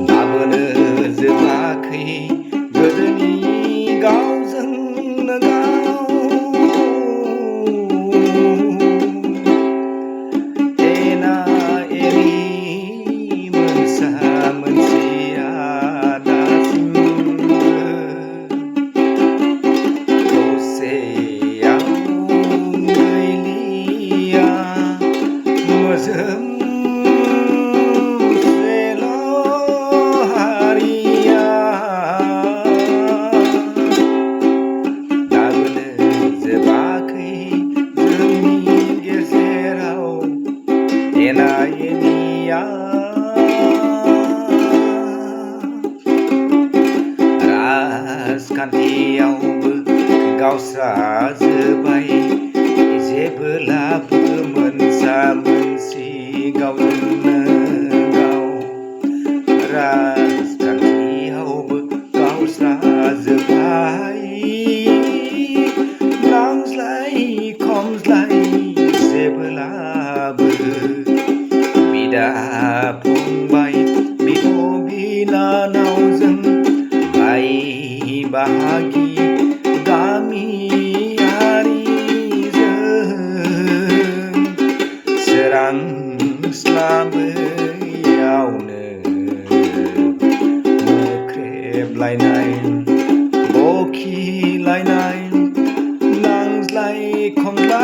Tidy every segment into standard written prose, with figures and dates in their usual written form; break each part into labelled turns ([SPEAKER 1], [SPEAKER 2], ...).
[SPEAKER 1] दाबोनो जोबाखै गोदोनि गावजोंनो गाव एना एनि मोनसा मोनसिया दासिमबो खौसेयाव गैलिया मोजोम एना एनिया राजखान्थियावबो गावस्राजोबाय जेबोलाबो मोनसा मोनसि गावजोंनो गाव राजखान्थियावबो गावस्राजोबाय नांज्लाय खमज्लाय जेबोलाबो बिदा फंबाय बिब' बिनानावजों भाइ बाहागि गामियारिजों सोरांस्लाबैयावनो मोख्रेबलायनाय बखिलायनाय नांज्लाय खमज्लाय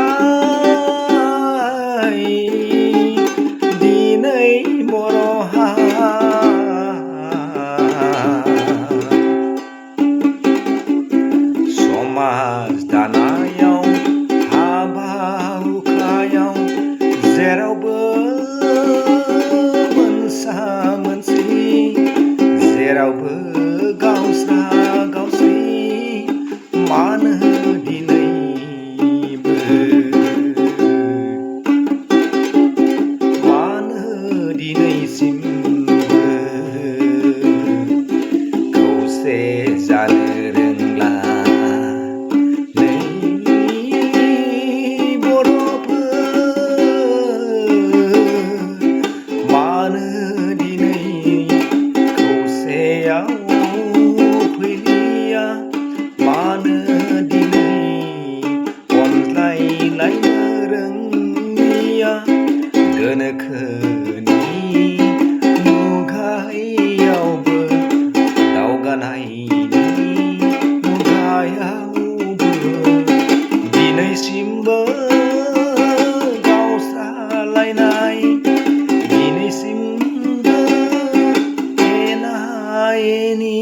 [SPEAKER 1] दिनै बर'हा समाज दानायाव हाबा हुखायाव जेरावबो मोनसा मोनसि जेरावबो गावस्रा गावस्रि मानो दिनैबो दिनैसिमबो खौसे जानो रोंला नै बर'फोर मानो दिनै खौसेयाव फैलिया मानो दिनै अनज्लायलायनो रोंलिया गोनोखोनि मुगायावबो दावगानायनि मुगायावबो दिनैसिमबो गावस्रालायनाय दिनैसिमबो एना एनि